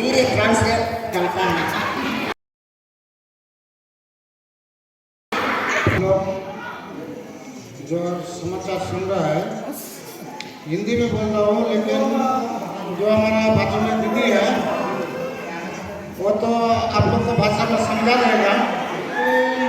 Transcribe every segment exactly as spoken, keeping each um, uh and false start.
मेरे translate करता है। लोग जो समाचार सुन रहा है, हिंदी में बोल रहा हूँ, लेकिन जो हमारा भाषा में दीदी है, वो तो आप लोग को भाषा में समझा देगा।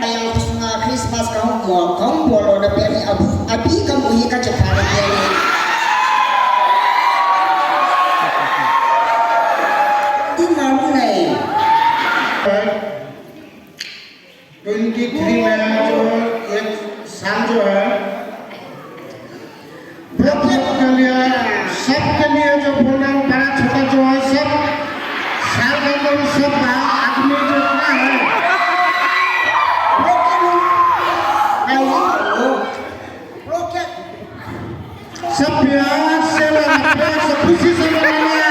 Aya sunga Christmas kahung mo, kahung bol lona peni abu, abi kamu hi kachepha na peni. Di mamu nai. Twenty three में जो एक साल जो है, ब्लॉक के लिए, सबके लिए जो बोलना बड़ा छोटा जो है, सब साल का तो सब आदमी जितना है, सब प्यार से मना, प्यार से खुशी से मनाना,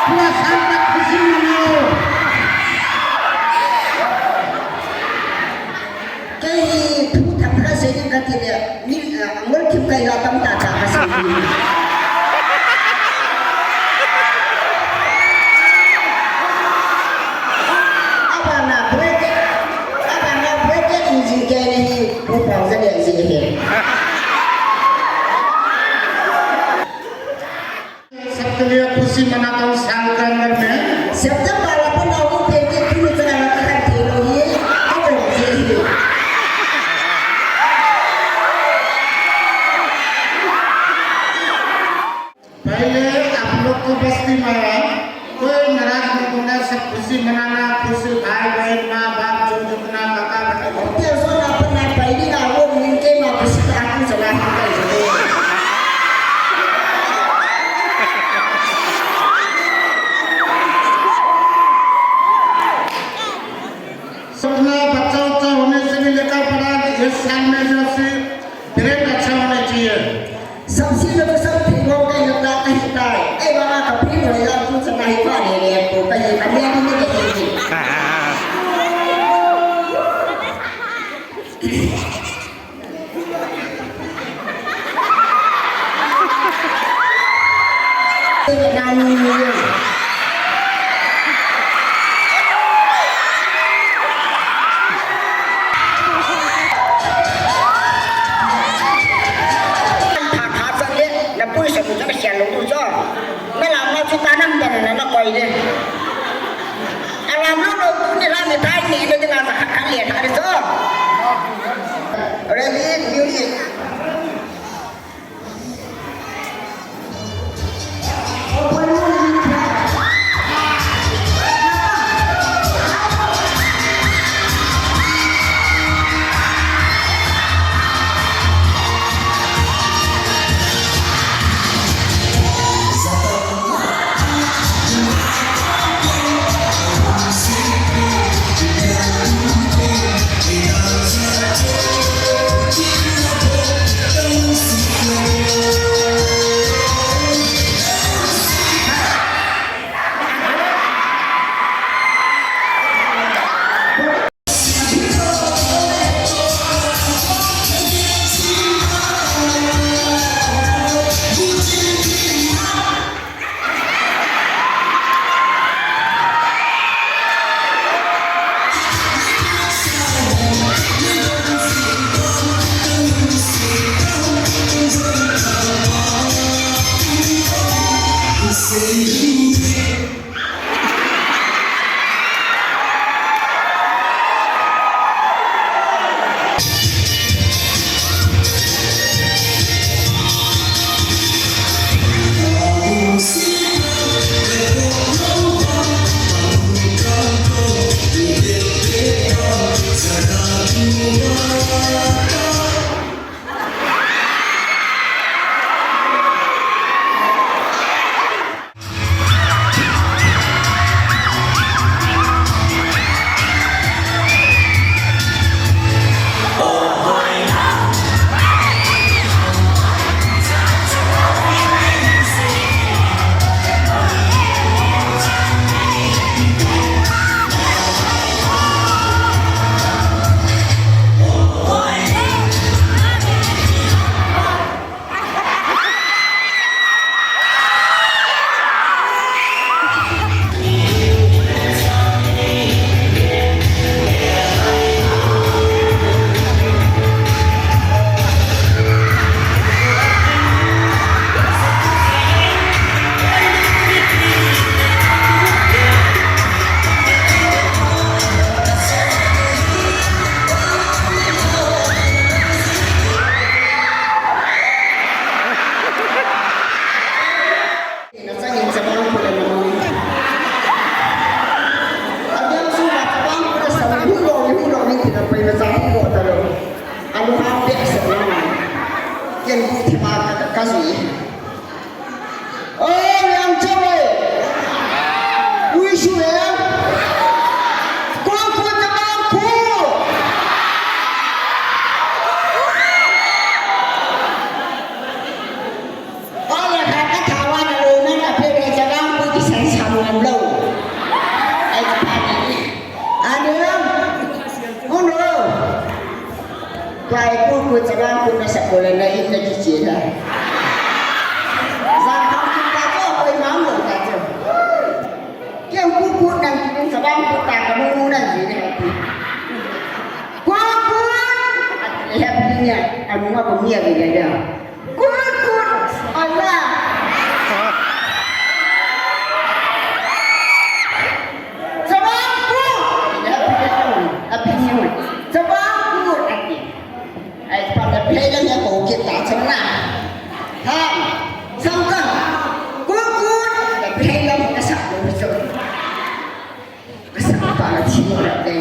पूरा साल तक खुशी मनाओ। Kei hi thu thak kha sei ding kati le, min, ah, angol thim kai la tam ta ta kha sei ding. Abana break, abana break in jing kei ni hi, pu pau za le ji hi. सबके लिए खुशी मनाता हूँ साल के अंदर में। September la pa na u pe ke tu ni tana la ka te lo ye. A ko je ye. पहले आप लोग को बस्ती में कोई नाराज नहीं होना, सब खुशी मनाना, खुशी भाई बहन, माँ बाप, जो जितना काका काकी। Te so na pa na pa ni na wo ni ke ma bisi ta ku sa na ka je. सपना बच्चा उच्चा होने से भी लेकर बड़ा, इस साल में जो सी ब्रेन अच्छा होना चाहिए। Samsi lo to sam phi lo kai lo ta kai ta. Ei ba ma ka phi lo ya tu sa kai pa le le ko kai ka le ni ni ni. Alam lo lo tu ni la mi thai ni le dinga sa khat khat le thari so. Ready, music. Asi. Oi, yang cawai. Ui, su ya. Kut, kut, tabang, kut. Ole, ka, ka thawan a lo, na, na, pe, pe, tabang, kut, kisan, sam, ngam, lo. Ai, ka, pa, na, ni. Anu, uno. Pai ku ku chabang ku na sakol na in na kichena. Zang kham ku ta cho, koi mam lo ta cho. Keu ku ku nang kiding chabang ku ta ka mu mu nang ji ne. Ku ku. Ati le happy nia, anu ma ku nia ge ge. Kut, kut, ala. Chabang kut. Happy new, happy new. Chabang kut, ati. Ai, pa na phei lang ya ko kit ta chang na. Ha. Sam ka. Kut, kut. Phei lang ka sa ko so. Kasama pa na chimo na te.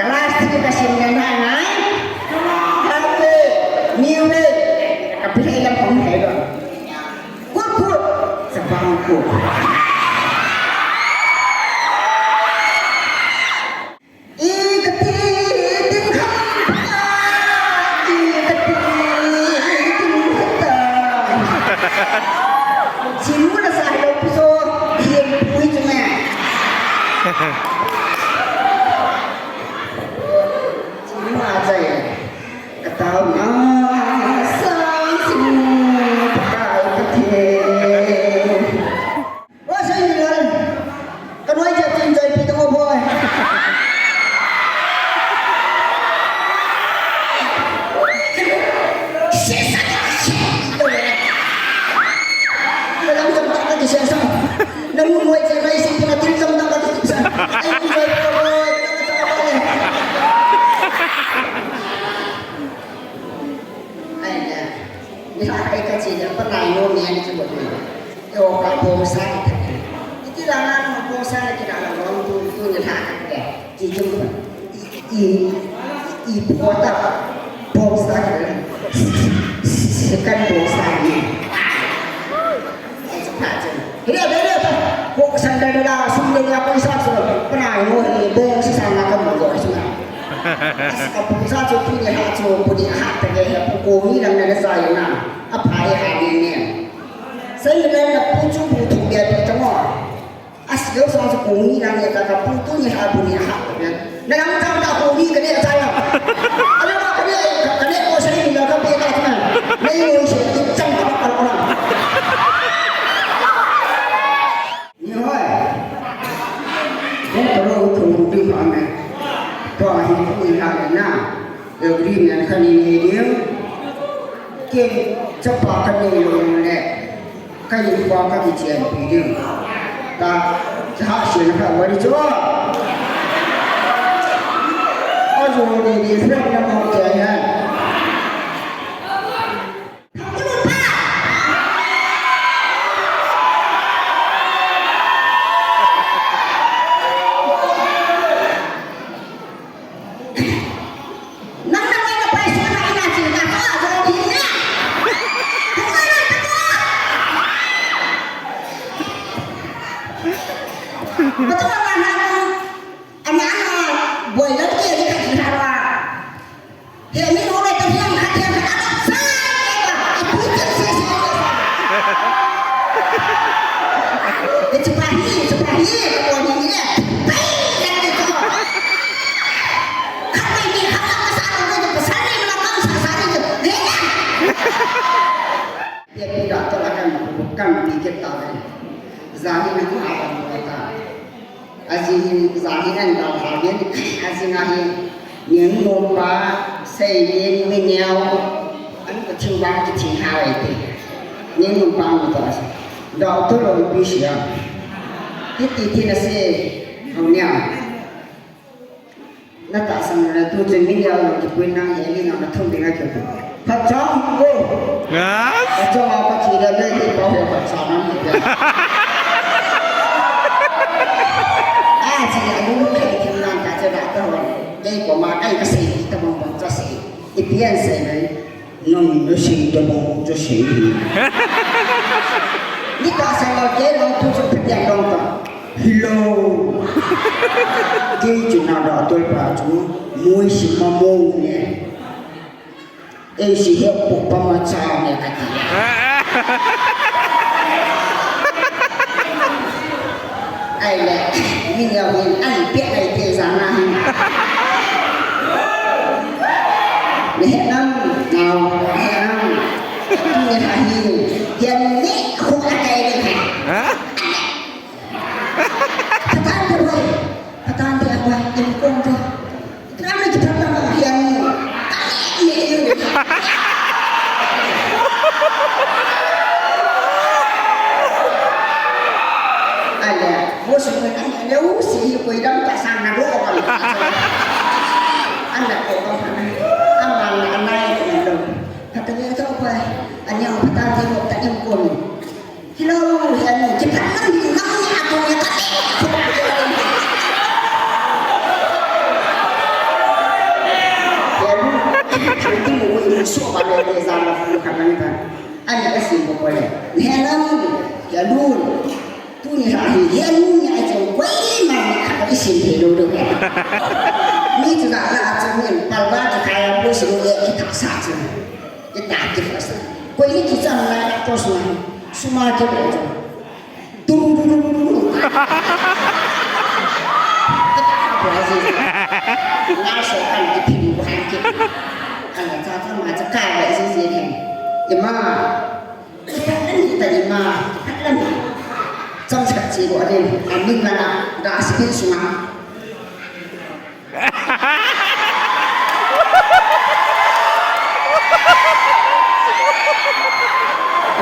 Class three ka sim na na na. Happy New Year. Ka pi lang kong hai lo. Kut kut. Sa bang kut. I kati ding kham pa, i kati ding kham pa. Chinu na sa lo pu so, hian pui chu me. Chinu a chai. Ka tao na sa sing pa ka i kati. Oi, Sir Milan. Ka nuai jep tin jai pi tang o boy. Ka lam jam tak ka ti siang sang. Na mu nuai jep nai sing pi na tin jam tak ka ti siang sang. Ai, tin jai pi o boy. Ai, ya. Ni la kai ka chi ya pa nai no ni ani chi bo ni. Yo ka bongsa ni ta. Iti la na no bongsa ni kina la no tu tu ni la ka ke. Chi chung pa. I i i pota bongsa ni. Second bongsa ni. Ai cha pa cha. Hira da da pa. Ko san da da sum da da ko sa so. Pa nai no ni bongsa sa na ka mo ko sa. Ka bongsa chu tu ni ha chu ko ni ha ta ke ha ko ni lang na sa ya na. A phai a ni ne. Sai mi lai na pu chu pu thu bia pi ta mo. A si lo sa chu ko ni lang ne ka ka pu tu ni ha pu ni ha. Na lang tang ta ko ni ka ne ta ya. A la ma ka ne ka ne ko sai mi la ka pe ta na. Nei lo se ti chang ka ka ko na. Ni hoi. Ko ka ro ko ru ti ma me. To hi ku ni ha na. Agreement ka ni nei ding. Ken chapa ka nei lo le. Ka in pa ka ti chen pi ding. Ta cha ha shin ka wa ri cho. A zo ni ni friend na ma ke ha. He mi no le ta hiam khat hiam khat a sa le ba a pu chen se se le sa. E chu pa hi, chu pa hi, ko ni ni le. Pai, ya ni ko. Khat pai ni khat la ka sa ko ko pa sa ni ma kam sa sa ni ko. Ye ya. Ye pi da to la kan ko kan pi ke ta le. Za ni na ko a ta ko ta. Ajing hin, jang hin an dal ha vin, ajing a hin, Ningmumpa, Seilin, Mineo, an ka thing vang ki thing ha ai ti. Ningmumpa mu to asi. Doctor Longpi sia. Hiti ti na se, hau nia. Na tahsan na tu chun Mineo lo ki pui nang he ni na na thum ding a ki. Phatcham ko. Yes. Phatcham a pa chi da le ni pa he phatcham a ni da. A chi a lu ke ki nan ta che da ta ho. Ke ko ma kai ka sei ta bang bang cha sei. I pian sei nai. Nang na sei tabang chu sei hi. Ni ta sa la ke nang tu chu phe dong ta. Hello. Kei chu na da tol pa chu. Mui si ma mo ne. Ei si he pu pa ma cha ne ka ti. Ai le, mi neo hin, ai pia ai te za na hin. Le he nam, nao, he nam. Tu ne ha hin, hian ni khu a kai le ha. Hah? Patan te boy, patan te a boy, em kong te. Tram le kitab lam a hian ni. Tali ni ni. Ai le, mo su ko kan le u si hi koi dam ta sang na ro ko. An na ko ko. An na na na lo. Patan te to ko. An yang patan te mo ta ni ko ni. Hello, hian ni, kiphat lam hi nang ni a ko ni ka te. Hian ni, thang ti mo mo in so ba le le za ma fu kha nang ta. Ani ka sim ko ko le. Hello, hello. Tu ni ha hi, hian ni a chong koi ma ni kha ka sim he lo lo. Ni chu da la a chong ni pal ba chu kha ya ko si lo ye ki thak sa chu. Kita ki first. Koi ni ki chang na ka to suma. Suma ki ko. Dum dum dum dum dum. Nga so kan ki phi bu han ki. Kan cha cha ma cha ka ba zi zi ni. Ima. Kita ni ta ima. Kan. Chang cha chi ko ni. An ning na na. Da si suma.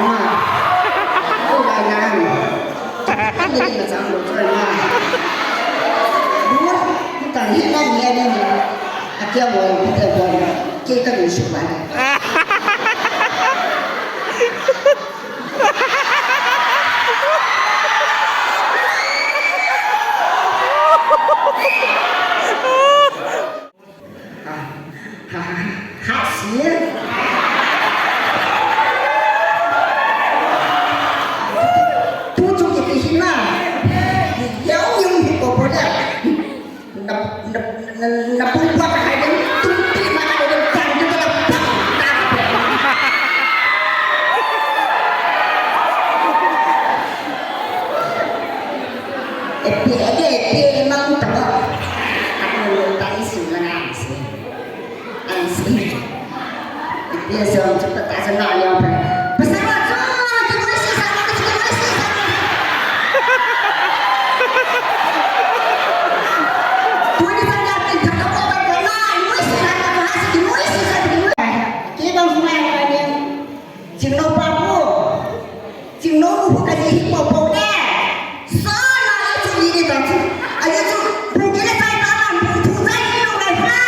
Ama, ko bai na ni. Ni na chang lo choi ma. Dua, ta ni na ni ni. A kia mo, kia mo. Ke ka ni su ba. Ha, ha, ha, ha, si. Tu chu ki ti hi na. Yau yung hi ko ko da. Na, na, na, na pun pa ka hai den, tu ti ma ka den, tan tu ka pa. E pi, e ke, e pi, e mang ta ba. Aku ta isi mana isi. Isi. E pi so, tu ta sa na ya pa. Pasal apa tu? Tu boleh sih sama, tu boleh sih sama. Tu ni saja, tu tak apa, apa, apa, tu boleh sih sama, tu boleh sih sama, tu boleh. Kita semua yang ada. Chingno pa pu. Chingno nu pu ka ji hi po po de. So na le chu ni de ta chu. A ye chu pu ki le tai pa man pu thu tai ni lo nai pa.